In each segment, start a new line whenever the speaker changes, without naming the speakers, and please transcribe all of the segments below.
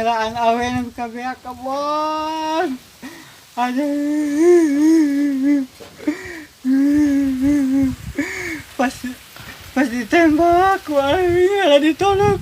Ngelaan awewe nu kabeak kebon. Aduh. Pas pas ditembak ku aing malah ditolak.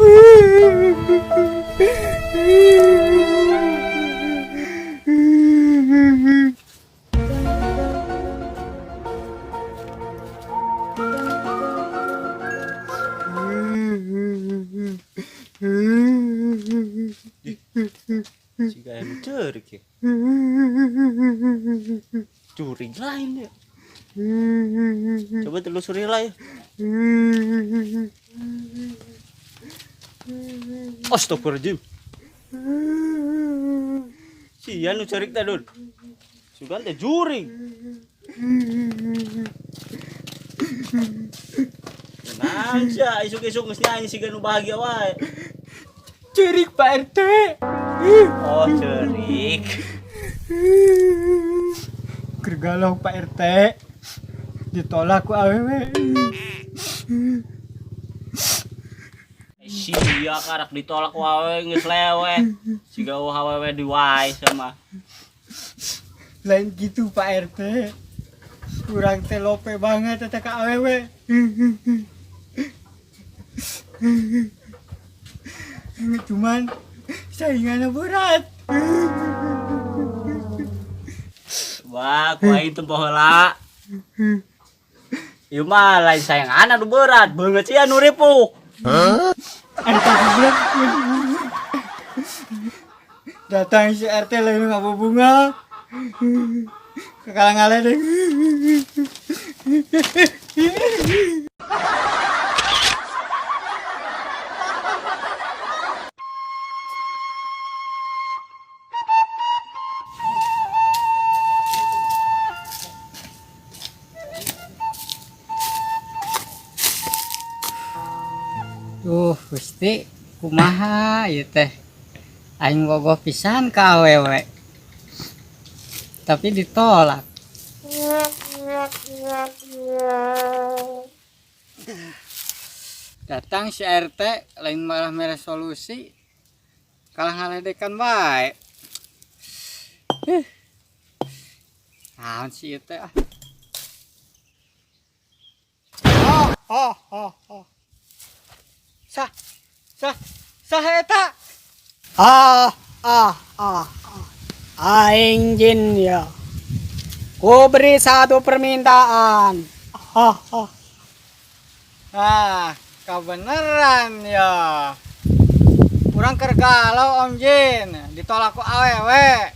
Siga anu ceurik ya. Curi lain ya. Coba telusuri lah ya. Astagfirullahaladzim. Sia nu ceurik teh, Dun. Sugan teh jurig. Tenang sia, isuk-isuk geus nyanyi siga nu bahagia wae.
Ceurik, Pak RT.
Oh, ceurik.
Keur galau, Pak RT. Ditolak ku awewe.
Sia karak ditolak wae geus leweh. Siga awewe di wae sama.
Lain gitu, Pak RT. Kurang teh lope banget eta ka awewe. Cuman saingannya berat.
Wah, ku aing teu heula. Ieu mah lain sayangan anu berat, beungeut sia nu ripuh.
RT goblok. Datang si RT lain ngabubunga. Kekalang deh. Duh, Gusti, kumaha ieu teh? Aing bogoh pisan ka awewe. Tapi ditolak. Datang si RT lain malah mere solusi. Kalah ngaledekan bae. Huh. Naon sih ieu teh ah? Oh, oh, oh, oh. Sah, sah, sah eta.
Ah, ah, ah, ah. Aing jin ya. Ku beri satu permintaan. Ah, ah.
Ah, kebeneran ya. Urang keur galau, Om Jin, ditolak ku awewe.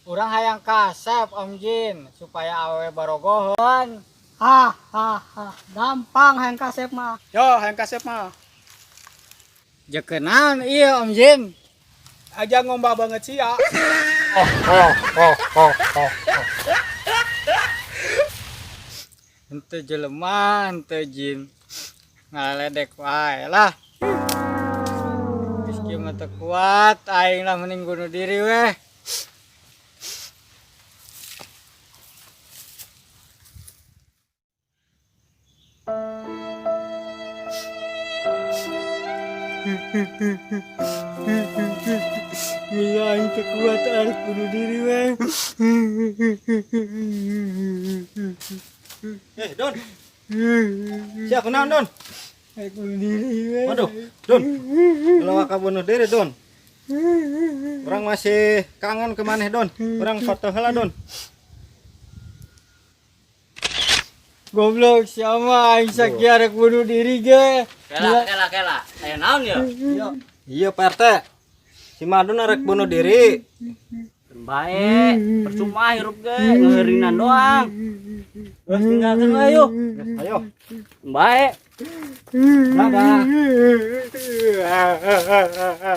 Urang hayang kasep, Om Jin, supaya awewe barogoheun.
Ah, ah, ah. Gampang hayang kasep mah. Yo, hayang kasep mah.
Jekeun naon ieu, Om Jin?
Aja ngombah banget sih ya.
Oh, oh, oh, oh, oh. Henteu jelema, henteu jin. Ngaledek wae lah. Geus kieu mah teu kuat, aing lah mending bunuh diri weh. Gila, aing teu kuat arek bunuh diri weh.
Eh, Don. Sia kunaon, Don?
Arek bunuh diri weh.
Waduh, Don. Kalau ka bunuh diri, Don. Urang masih kangen ke maneh, Don. Urang foto heula, Don.
Goblok siapa aing sakieu arek bunuh diri ge.
Kela, kela, kela. Aya naon ya? Iya, Pak RT. Si Madun arek bunuh diri. Bae, percuma hirup ge, ngeurinan doang. Terus tinggalkan wae yuk. Ayo. Bae. Dadah.
Ha ha ha.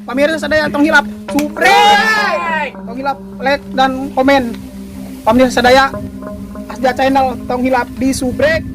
Pamirsa sadaya tong hilap subscribe. Tong hilap like dan komen. Pamirsa sadaya Asja Channel tong hilap di subrek.